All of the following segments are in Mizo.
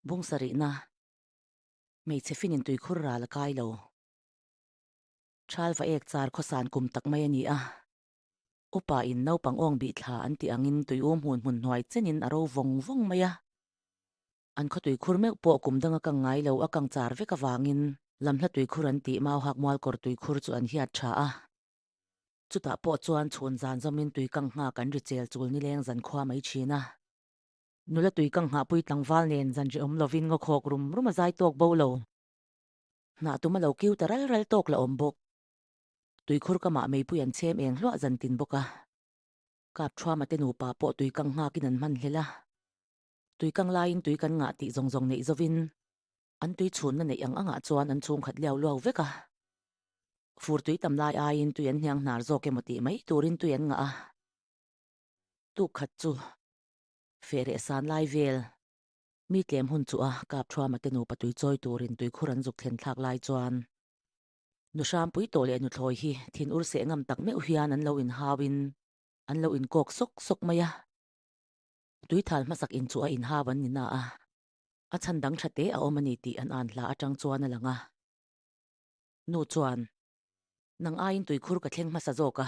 Bung sarihna, Hmeichhe finin tuikhur ral a kai lo. Thal va ek char khawsan kum tak mai a ni a. Upa in naupang awng bih thla an tih angin tui um hmun hmun hnuai chenin a ro vawng vawng mai a. An khaw tuikhur meuh pawh kum danga kang ngai lo a kang char vek avangin lamhla tuikhur an tih Mauhak mualkawr tuikhur chu an hiat tha a. Chutah pawh chuan chhun zan zawmin tui kang nghak an ri chel chul nileng zan khua mai thin a. Nula tui kang nghahpui tlangval nen zan ri awm lovin ngaw khawk rum rum a zai tawk bo lo. Hnah tum a lo kiu ta ral ral tawk la awm bawk. Tuikhur kamah meipui an chhem eng hluah zan tin bawk a. Kap Thuama te nupa pawh tui kang nghakin an hman hlel a. Tui kang laiin tui kan ngah tih zawng zawng neih zovin an tui chhunna neih ang angah chuan an chhungkhat liau luau vek a. Fur tui tam lai aiin tui an hniang hnar zawk emaw tih mai turin tui an ngah a. Tuk khat chu feh reh san lai vel mi tlem hun chu a kap thuama te nupa tui chawi turin tuikhur an zuk thlen thlak lai chuan nu hrampui tawh leh nuthlawi hi thin ur seh ngam tak meuh hian an lo inhau in an lo inkawk sawk sawk mai a. Tuithal hmasak in chu a inhau an ni na a, a chhan dang tha te a awm a ni tih an an hla atang chuan a lang a. Nu chuan, Nang aiin tuikhur ka thleng hmasa zawk a,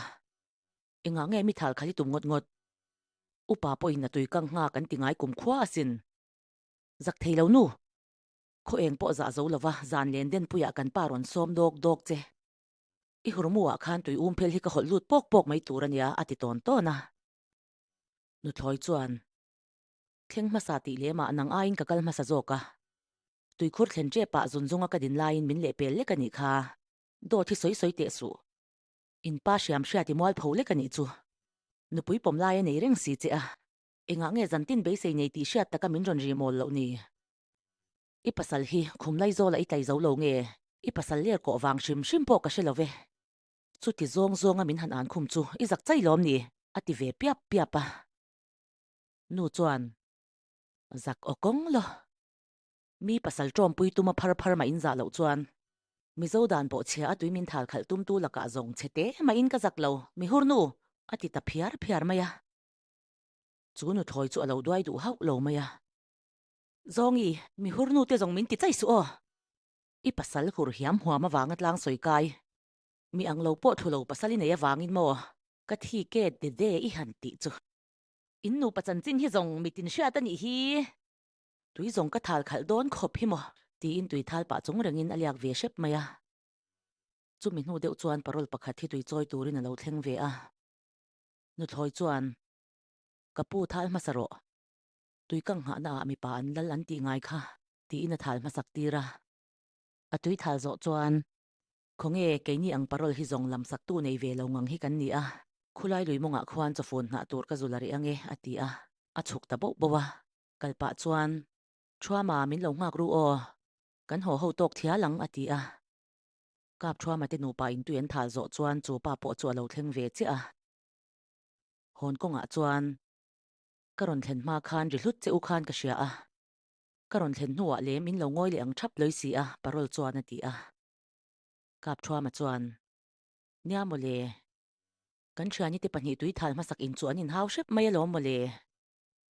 engah nge mi thal khal i tum ngawt ngawt? Upa pawhin a tui kang nghak an ti ngai kum khua asin. Zak thei lo nu! Khaw eng pawh zah zo lova zan len den puiah kan pa rawn sawm dawk dawk che. I hurmu ah khan tui um phel hi ka hawlh lut pawk pawk mai tur a nia a ti tawn tawn a. Nuthlawi chuan, Thleng hmasa tih lemah nang aiin ka kal hmasa zawk a. Tuikhur thlen ṭepah zunzunga ka din laiin min lehpel lek a nih kha. Dawt hi sawi sawi teh suh. In pa hriam hriat i mual pho lek a nih chu. Nupui pawm lai a nei reng si che a. Engah nge zantin beisei nei tih hriat taka min rawn ri mawl loh ni? I pasal hi khum laizawlah i tlai zo lo nge? I pasal ler kawh vang hrim hrim pawh ka hre lo ve. Chuti zawng zawnga min han an khum chu i zak chai lawm ni? a ti ve piap piap a. Nu chuan, Zak aw kawng law. Mi pasal tawmpui tuma phar phar mah in zah loh chuan Mizo dan pawh chhia a tui min thal khalh tumtu lakah zawng chhe te mah in ka zak lo, mi hur nu! a ti ta phiar phiar mai a. Chu nuthlawi chu a lo duai duh hauh lo mai a. Zawngi, mi hur nu te zawng min ti chai suh aw! I pasal hur hiam huam avanga tlang sawi kai. Mi ang lo pawh thu lo pasal i nei avangin maw ka thi ke de de i han tih chu. In nupa chanchin hi zawng mitin hriat a nih hi. Tui zawng ka thal khalh dawn khawp hi maw? Tiin tui thal pah chung rengin a liak ve hrep mai a. Chumi hnu deuh chuan parol pakhat hi tui chawi turin a lo thleng ve a. Nuthlawi chuan, Ka pu thal hmasa rawh. Tui kang nghahna ah mipa an lal an tih ngai kha, tiin a thal hmasak tir a. A tui thal zawh chuan, Khawnge, keini ang parol hi zawng lam saktu nei ve lo ngang hi kan ni a, khulai lui mawngah khuan chawfun hnah tur ka zul a rih ange, a ti a, a chhuk ta boh boh a. Kal pah chuan, Thuama, min lo nghak ru aw, kan haw ho tawk thial ang, a ti a. Kap Thuama te nupa intui an thal zawh chuan chu pa pawh chu a lo thleng ve chiah a. Hawn kawngah chuan, Ka rawn thlen hma khan ri hlut che u khan ka hria a, ka rawn thlen hnuah lem in lo ngawi leh ang thap lawih si a, parol chuan a ti a. Kap Thuama chuan, Nia mawle, kan thiani te pahnih tui thal hmasak in chu an inhau hrep mai alawm mawle.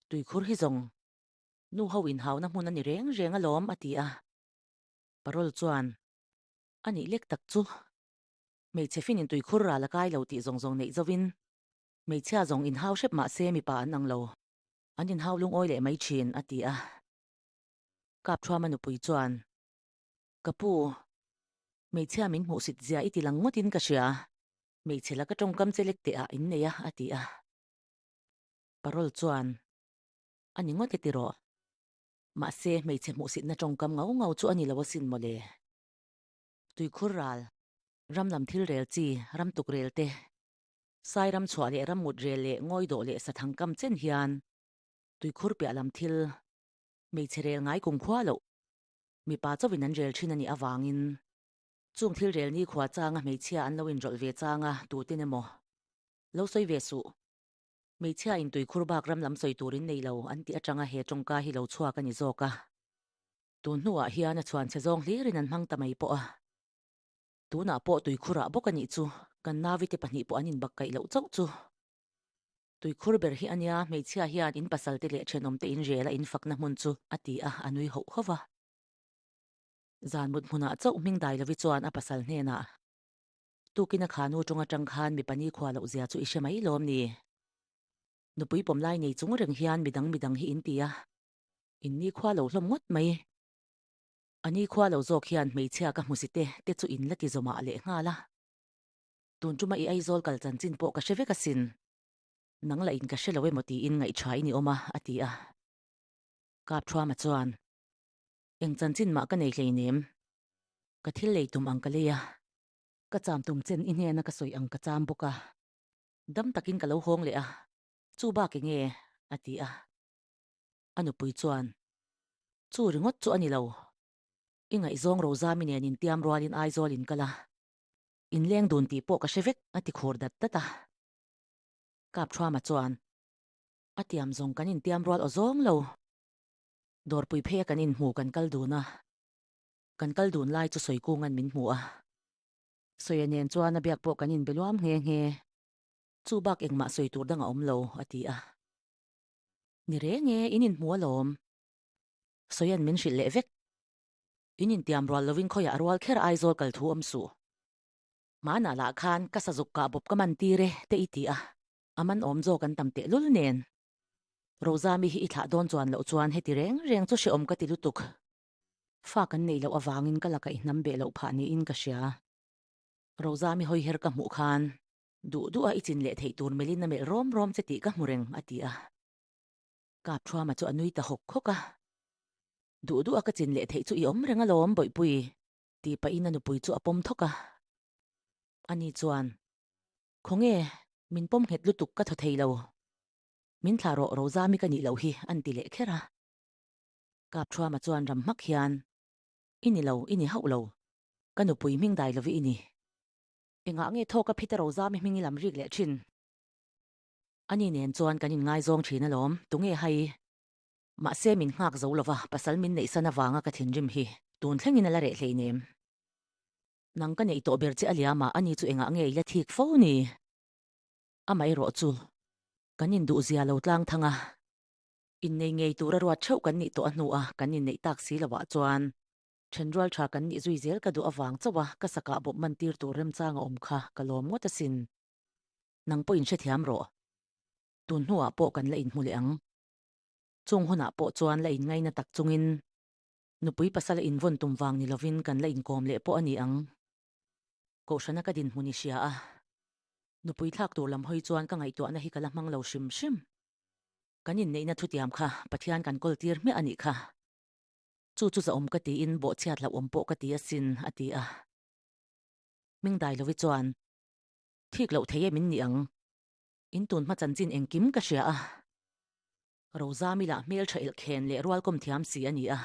Tuikhur hi zawng nu ho inhauna hmun a ni reng reng alawm, a ti a. Parol chuan, A nih lek tak chu, hmeichhe finin tuikhur ral a kai lo tih zawng zawng neih zovin hmeichhia zawng inhau hrep mah se mipa an ang lo, an inhau lungawi leh mai thin, a ti a. Kap Thuama nupui chuan, Ka pu, hmeichhia min hmuhsit zia i ti lang ngawtin ka hria, hmeichhe laka tawngkam che lek teh ah innei a, a ti a. Parol chuan, A ni ngawt e tiraw? Mahse, hmeichhe hmuhsitna tawngkam ngau ngau chu a ni lo asin mawle. Tuikhur ral, ram lam thil rel chi, ram tuk rel te, sai ram chhuah leh ram mut rel leh ngawi dawh leh sathang kam chen hian tuikhur piah lam thil hmeichhe rel ngai kum khua loh mipa chauhin an rel thin a nih avangin chung thil rel nikhua changa hmeichhia an lo inrawlh ve changa tuten emaw lo sawi ve suh. Hmeichhia in tuikhur bak ram lam sawi tur in nei lo an tih atanga he tawngka hi lo chhuak a ni zawk a. Tun hnuah hian a chhuan chhe zawng hlirin an hmang ta mai pawh a. Tunah pawh tuikhurah bawk a nih chu kan navite pahnih pawh an inbak kaih loh chauh chu. Tuikhur ber hi ania, hmeichhia hian in pasal te leh thenawm te in rel a in fakna hmun chu, a ti a, a nui hoh hoh va. Zan mut hmunah chauh hming dai lovi chuan a pasal hnenah, Tukin a khanu tawng atang khan mipa ni khua loh zia chu i hre mai lawm ni? Nupui pawm lai nei chung reng hian midang midang hi in ti a, in ni khua lo hlawm ngawt mai. A ni khua lo zawk hian hmeichhia ka hmu si te te chu in la ti zawmah leh nghal a. Tun tuma i Aizawl kal chanchin pawh ka hre vek asin. Nang lah in ka hre lo emaw tiin ngaihṭha i ni awm a, a ti a. Kap Thuama chuan, Eng chanchin mah ka nei hleinem. Ka thil lei tum ang ka lei a. Ka cham tum chen i hnena ka sawi ang ka cham bawk a. Dam takin ka lo hawng leh a, chu bak eng nge? a ti a. A nupui chuan, Chu ringawt chu a ni lo. I ngaihzawng Rozami nen intiam rualin Aizawl in kal a. Inleng dun tih pawh ka hre vek, a ti khur dat dat a. Kap Thuama chuan, A tiam zawng kan intiam rual aw zawng lo. Dawrpui pheia kan inhmu kan kal dun a. Kan kal dun lai chu Sawikunga'n min hmu a. Sawia nen chuan a biak pawh kan inbe luam nghe nghe. Chu bak engmah sawi tur dang a awm lo, a ti a. Ni reng e, in inhmu alawm. Sawia'n min hrilh leh vek. In intiam rual lovin khawiah a rual kher Aizawl kal thu awm suh. Hmanah lah khan ka sazuk kah bawp ka man tir e, te i ti a. A man awm zawk an tam tehlul nen. Rozami hi i thlah dawn chuan loh chuan heti reng reng chu hrehawm ka ti lutuk. Fa kan neih loh avangin ka laka i hnam beh loh phah niin ka hria. Rozami hawi her ka hmuh khan duh duh a i chin leh theih tur melhin a melh rawm rawm che tih ka hmu reng, a ti a. Kap Thuama chu a nui ta hawk hawk a. Duh duh a ka chin leh theih chu i awm reng alawm, Bawihpui, tih pahin a nupui chu a pawm thawk a. Ani chuan, Khawnge, min pawm nghet lutuk ka thaw thei lo. Min thlah rawh Rozami ka nih loh hi, an ti leh kher a. Kap Thuama chuan ram hmak hian, I ni lo, i ni hauh lo. Ka nupui hming dai lovi i ni. Engah nge thawk a phita Rozami hming i lam rik leh thin? Ani nen chuan kan inngaizawng thin alawm, tunge hai? Mahse min nghak zo lova pasal min neihsan avanga ka thinrim hi tun thlengin a la reh hleinem. Nang ka neih tawh ber che a liam a, ani chu engah nge i la thik fo ni? Amaherawh chu kan induhzia lo tlang thang a. Innei ngei tura ruat theuh kan nih tawh a hnu a, kan inneih tak si lovah chuan thenrual tha kan nih zui zel ka duh avang chauh a, ka sakah bawp man tir tur remchang a awm kha ka lawm ngawt asin. Nang pawh inhrethiam rawh. Tun hnuah pawh kan la inhmu leh ang. Chung hunah pawh chuan la inngaina tak chungin nupui pasal a invawn tum vang ni lovin kan la inkawm leh pawh a ni ang. Kohhrana ka dinhmun i hria a, nupui thlak tur lam hawi chuan ka ngaihtuahna hi ka la hmang lo hrim hrim. Kan inneihna thutiam kha Pathian kan kawl tir hmiah a nih kha. Chu chu zahawm ka tiin bawhchhiat hlauhawm pawh ka ti asin, a ti a. Hming Dailovi chuan, Thik loh thei e min nih ang. In tun hma chanchin engkim ka hria a. Rozami lah hmeltha elkhen leh rualkawm thiam si a ni a.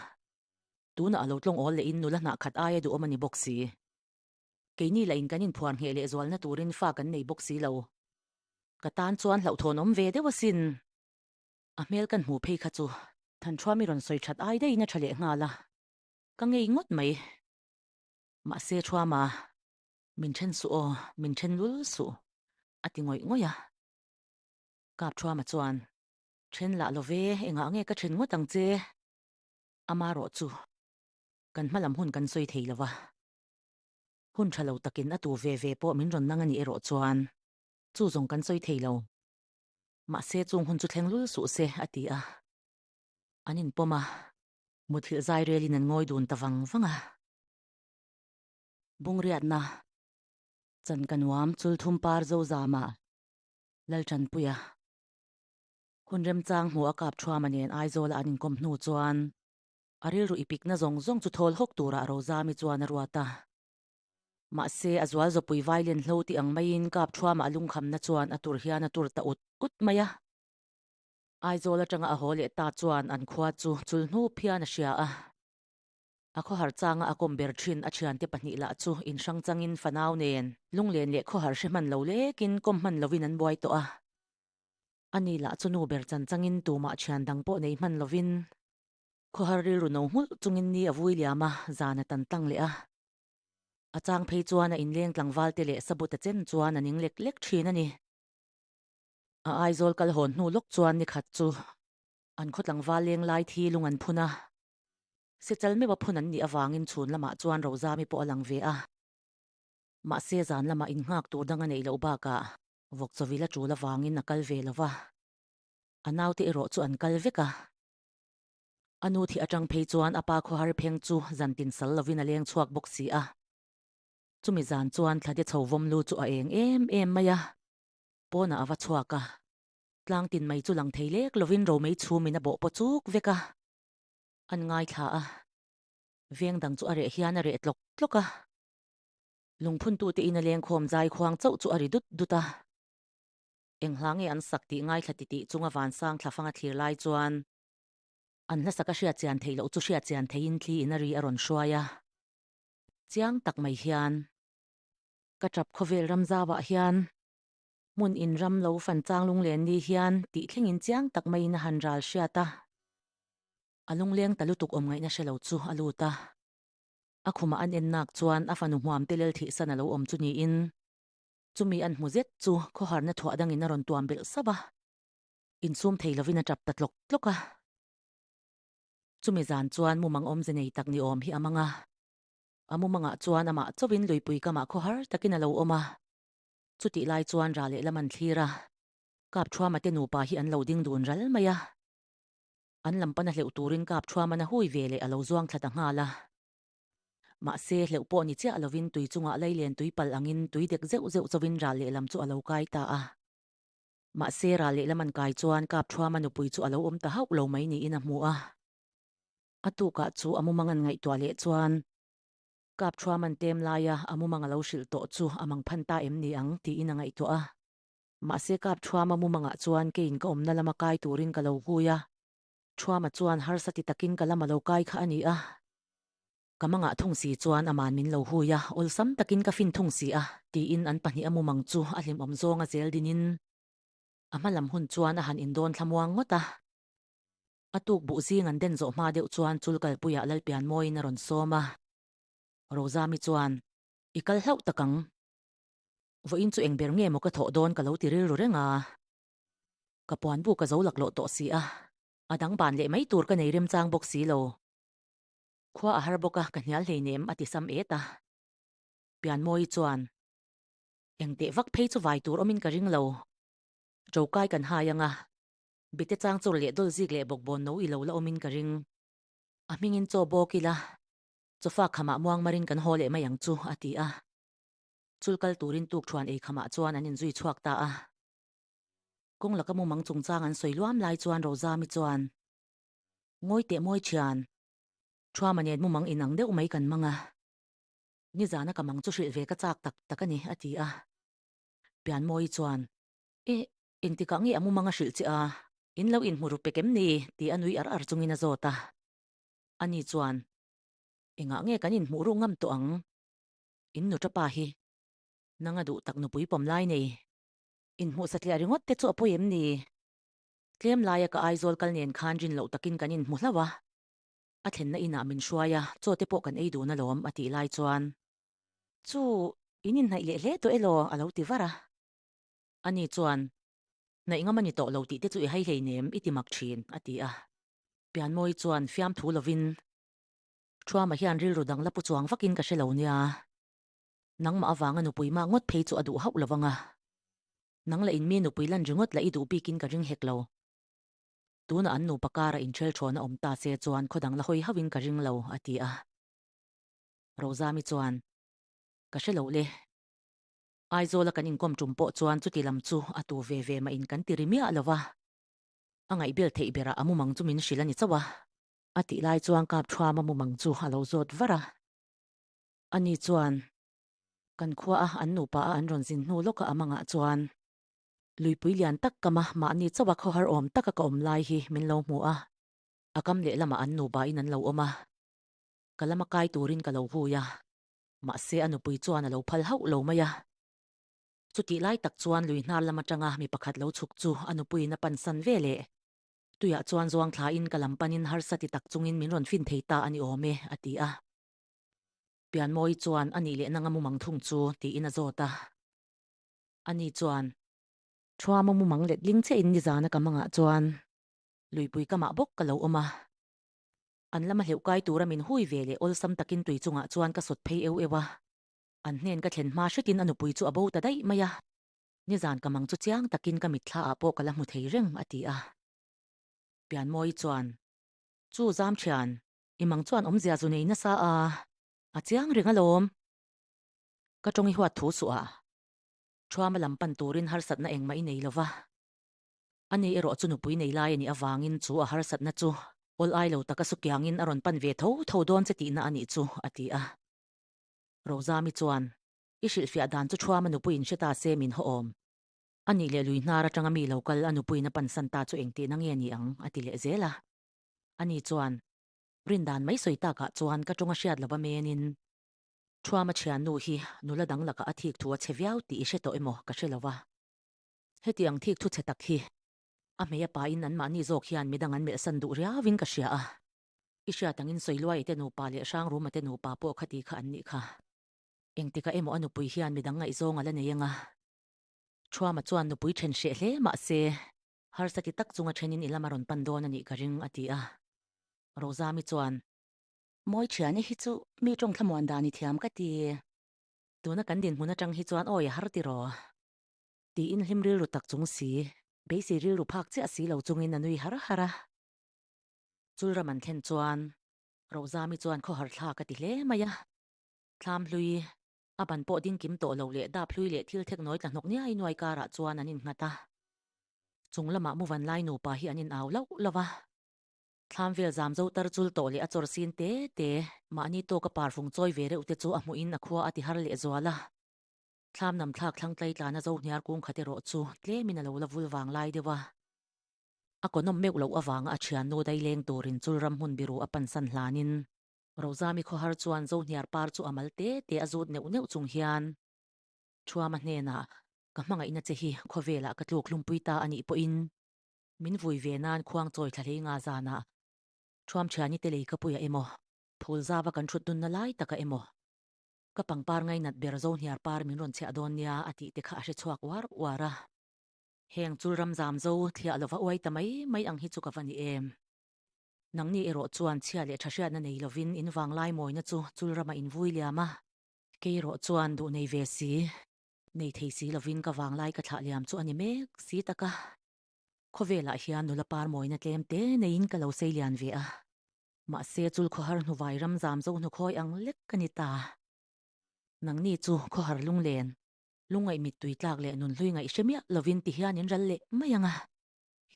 Tunah a lo tlawng awl lehin nula hnah khat aia duhawm a ni bawk si. Keini lah in kan inphuar ngheh leh zualna turin fa kan nei bawk si lo. Ka tan chuan hlauhthawn awm ve deuh asin. A hmel kan hmuh phei kha chu Thanṭhuami rawn sawi ṭhat ai daihin a ṭha leh nghal a, ka ngei ngawt mai. Mahse Ṭhuama, min ṭhen suh aw, min ṭhen lul suh, a ti ngawih ngawih a. Kap Ṭhuama chuan, Ṭhen lah lo ve, engah nge ka ṭhen ngawt ang che? Amarawh chu kan hmalam hun kan sawi thei lo va. Hun tha lo takin a tu ve ve pawh min rawn nang a nih erawh chuan chu zawng kan sawi thei lo. Mahse chung hun chu thleng lul suh se a ti a. An inpawm a, muthilh zai relin an ngawi dun ta vang vang a. Bungriatna chan ka nuam chul thum par zo zama Laltanpuia hun remchang hmuh a kap thuama nen Aizawla an inkawm hnu chuan A rilru i pikna zawng zawng chu thawl hawk turah Rozami chuan a ruat a. Mahse, a zual zawpui vailen hlo tih ang maiin kap thuama a lungkhamna chuan a tur hian a tur ta ut ut mai a. Aizawl atanga a haw leh ta chuan an khua chu chul hnup hian a hria a. A khawhar changa a kawm ber thin a thiante pahnih lah chu inhrang changin fanau nen lunglen leh khawhar hre hman lo lekin kawm hman lovin an buai tawh a. Ani lah chu nu ber chan changin tumah thian dang pawh nei hman lovin Khawhar rilru no nghulh chungin ni a vui liam a, zan a tan tlang leh a. A chang phei chuan a inleng tlangval te leh sabuta chen chuan a ning lek lek thin a ni. A Aizawl kal hawn hnu lawk chuan nikhat chu an khaw tlangval leng lai thi lung an phun a. Sechal meuha phun an nih avangin chhun lamah chuan Rozami pawh a lang ve a. Mahse zan lamah innghak tur dang a neih loh bakah vawk chawvil a tul avangin a kal ve lo va. A naute erawh chu an kal vek a. A nu thih atang phei chuan a pa khawhar pheng chu zan tin sal lovin a leng chhuak bawk si a. Chumi zan chuan thlade chho vawm lu chu a eng em em mai a. Pawnah a va chhuak a. Tlang tin mai chu lang thei lek lovin romei chhumin a bawh paw chuk vek a. An ngaithla a. Veng dang chu a reh hian a reh tlawk tlawk a. Lungphuntute in a lengkhawm zai khuang chauh chu a ri dut dut a. Eng hla nge an sak tih ngaithla titih chunga vansang thlafang a thlir lai chuan an hlasak a hriatchian theih loh chu hriatchian theihin thli in a ri a rawn hruai a. Chiang tak mai hian ka tap khawvel ramzauah hian hmun in ram lo fan chang lunglen ni hian tih thlengin chiang tak maiin a han ral hriat a. A lungleng ta lutuk awm ngaihna hre lo chu a lut a. A khumah an en nak chuan a fanu hmuam te lel thihsan a lo awm chu niin Chumi an hmu zet chu khawharna thuah dangin a rawn tuam belh sauh a, insum thei lovin a tap ta tlawk tlawk a. Chumi zan chuan mumang awmze nei tak ni awm hi a mang a. A mumangah chuan amah chauhin luipui kamah khawhar takin a lo awm a. Chutih lai chuan ra lehlam an thlir a, Kapthuama te nupa hi an lo ding dun ral mai a. An lam pana hleuh turin Kapthuaman a hui ve leh a lo zuang thla ta nghal a. Mahse, hleuh pawh ni chiah lovin tui chungah leilen tui palh angin tui dek zeuh zeuh chauhin ral lehlam chu a lo kai ta a. Mahse, ral lehlam an kai chuan Kapthuama nupui chu a lo awm ta hauh lo mai niin a hmu a. A tukah chu a mumang an ngaihtuah leh chuan Kapthuaman tem laia a mumang a lo hrilh tawh chu a mang phan ta em ni ang tiin a ngaihtuah a. Mahse, Kapthuama mumangah chuan keiin ka awmna lama kai turin ka lo hui a. Thuama chuan harsa ti takin ka lam a lo kai kha a ni a. Ka mangah thung si chuan aman min lo hui a, awlsam takin ka fin thung si a, tiin an pahnih a mumang chu a hlimawm zawng a zel dinin a hma lam hun chuan a han indawn thlamuang ngawt a. A tuk buh zing an den zawh hma deuh chuan chul kalpuiah Lalpianmawiin a rawn sawm a. Rozami chuan, I kal hlauh tak ang. Vawiin chu eng ber nge maw ka thawh dawn ka lo ti rilru reng a. Ka puan bu ka zo laklawh tawh si a, a dang ban leh mai tur ka nei remchang bawk si lo. Khua a har bawk a, ka hnial hleinem a ti sam et a. Pianmawi chuan, Engteh vak phei chu vai tur awmin ka ring lo. Ṭokai kan hai ang a, bete chang chawr leh dawl zik leh bawkbawn no i lo la awmin ka ring. A hmingin chaw bawk ila, chawfa khamah muangmarin kan haw leh mai ang chu, a ti a. Chul kal turin tukṭhuan ei khamah chuan an inzui chhuak ta a. Kawng laka mumang chungchang an sawi luam lai chuan Rozami chuan, Ngawi teh mawi thian, Thuama nen mumang inang deuh mai kan mang a, nizana ka mang chu hrilh ve ka chak tak tak a ni, a ti a. Pianmawi chuan, Eh, engtikah nge a mumang a hrilh che a, in lo inhmu ru pek em ni? ti a nui ar ar chungin a zawt a. Ani chuan, Engah nge kan inhmuh ru ngam tawh ang? In nuṭa pa hi nanga duh tak nupui pawm lai nei. Inhmuh satliah ringawt te chu a pawi em ni? Tlem laia ka Aizawl kal nen khan rin loh takin kan inhmu hlauh a. A thlenna inah min hruai a, chaw te pawh kan ei dun alawm a tih lai chuan. Chu, in inhnaih leh hle tawh elaw? a lo ti var a. Ani chuan, Hnaih ngam a ni tawh lo tih te chu i hai hleinem, i ti mak thin, a ti a. Pianmawi chuan fiamthu lovin, Thuama hian rilru dang la pu chuang vakin ka hre lo nia. Nangmah avanga nupui mah ngawt phei chu a duh hauh lo vang a. Nang la in mi nupui lan ringawt la i duh bikin ka ring hek lo. Tunah an nupa kara inchhel thawn a awm ta se chuan khaw dang la hawi hauhin ka ring lo, a ti a. Rozami chuan, Ka hre lo le. Aizawla kan inkawm tum pawh chuan chuti lam chu a tu ve ve mah in kan ti ri miah lo va. A ngaihbel theih berah a mumang chu min hrilh a ni chauh a. A tih lai chuan Kapthuama mumang chu a lo zawt var a. Ani chuan, Kan khua a an nupa a an rawn zin hnu lawka a mangah chuan luipui lian tak kama mahni chauha khawhar awm taka ka awm lai hi min lo hmu a, a kam lehlamah an nupa in an lo awm a, ka lama kai turin ka lo hui a, mahse a nupui chuan a lo phal hauh lo mai a. Chutih lai tak chuan lui hnar lam atanga mi pakhat lo chhuk chu a nupuiin a pansan ve leh. Tuiah chuan zuang thlain ka lam panin harsa ti tak chungin min rawn fin thei ta a ni awm e, a ti a. Pianmawi chuan a nih leh nanga mumang thung chu tiin a zawt a. Ani chuan. Thuama mumang letling che in nizana ka mangah chuan luipui kamah bawk ka lo awm a. An lama hleuh kai tura min hui ve leh awlsam takin tui chungah chuan ka sawt phei eu eu a. An hnen ka thlen hma hretin a nupui chu a bo ta daih mai a. Nizan ka mang chu chiang takin ka mitthla ah pawh ka la hmu thei reng, a ti a. Pianmawi chuan, Chu zam thian, i mang chuan awmzia zu nei nasa a, a chiang reng alawm. Ka tawng i huat thu suh a. Thuama lam pan turin harsatna engmah i nei lova. Ani erawh chu nupui nei lai a nih avangin chu a harsatna chu awl ai lo taka sukiangin a rawn pan ve tho tho dawn che tihna a nih chu, a ti a. Rozami chuan, I hrilhfiah dan chu Thuama nupuiin hre ta se min haw awm. A nih leh lui hnar atanga mi lo kal a nupuiin a pansan ta chu engtihna nge ni ang? a ti leh zel a. Ani chuan, Rindan mai sawi takah chuan ka tawnga hriat lova menin Thuama thiannu hi nula dang lakah a thik thu a chhe viau tih i hre tawh emaw ka hre lo va. Heti ang thik thu chhe tak hi a hmei a pain anmahni zawk hian midang an melhsan duh riauin ka hria a. I hriat angin Sawiluai te nupa leh Hrangruma te nupa pawh khati kha an nih kha. Engtikah emaw a nupui hian midang ngaihzawng a la nei anga. Thuama chuan nupui then hreh hle mah se, harsa ti tak chunga thenin i lam a rawn pan dawn a nih ka ring a ti a. Rozami chuan, Mawi thiani hi chu mi tawng thlamuan dan i thiam ka ti. Tuna kan dinhmun atang hi chuan awi a har tiraw? Tiin hlim rilru tak chung si, beisei rilru phak chiah si lo chungin a nui har har a. Chulram an thlen chuan Rozami chuan khawhar thlak a ti hle mai a. Thlam hlui, a ban pawh ding kim tawh lo leh dap hlui leh thil thek nawi tla hnawk niai nuai karah chuan an innghat a. Chung lamah muvan lai nupa hi an inau lauh lauh a. Thlam vel zam zo tar chul tawh leh a chawr sin te te, mahni tawka parfung chawi ve reuh te chu a hmuhin a khua a ti har leh zual a. Thlam nam thlak thlang tlai tlana zo hniar kung khat erawh chu tlemin a lo la vul vang lai deuh a. A kawnawm meuh loh avanga a thiannu daileng turin chul ram hmun biru a pansan hlanin Rozami khawhar chuan zo hniar par chu a mal te te a zut neuh neuh chung hian Thuama hnenah, Ka hmangaihna che hi khawvelah ka tluk hlumpui ta a nih pawhin Min vui ve nan khuang chawi thla hlei nga zanah Thuam thiani te lei ka puia emaw, phul zava kan thut dunna lai taka emaw, ka pangpar ngainat ber zo hniar par min rawn chhiah dawn nia a tih te kha a hre chhuak uar uar a. Heng chul ram zam zo thliah lova uai ta mai mai ang hi chu ka va ni em. Nangni erawh chuan chhia leh tha hriatna nei lovin in vanglai mawina chu chul ramah in vui liam a, kei erawh chuan duh nei ve si, nei thei si lovin ka vanglai ka thlah liam chu a ni mek si tak a. Khawvelah hian nula par mawina tlem te neiin ka lo sei lian ve a, mahse chul khawhar hnuvai ram zam zo hnukhawi ang lek ka ni ta. Nangni chu khawhar lunglen, lungngaih mittui tlak leh nunhlui ngaih hre miah lovin ti hian in ral leh mai ang a.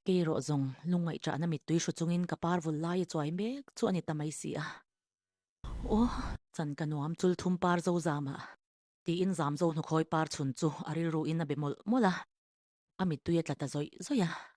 Kei erawh zawng lungngaih ṭahna mittui hru chungin ka par vul lai a chuai mek chu a ni ta mai si a. Aw, chan ka nuam chul thum par zo zamah, tiin zam zo hnukhawi par chhun chu a rilruin a be mawlh mawlh a. A mittui a tla ta zawih zawih a.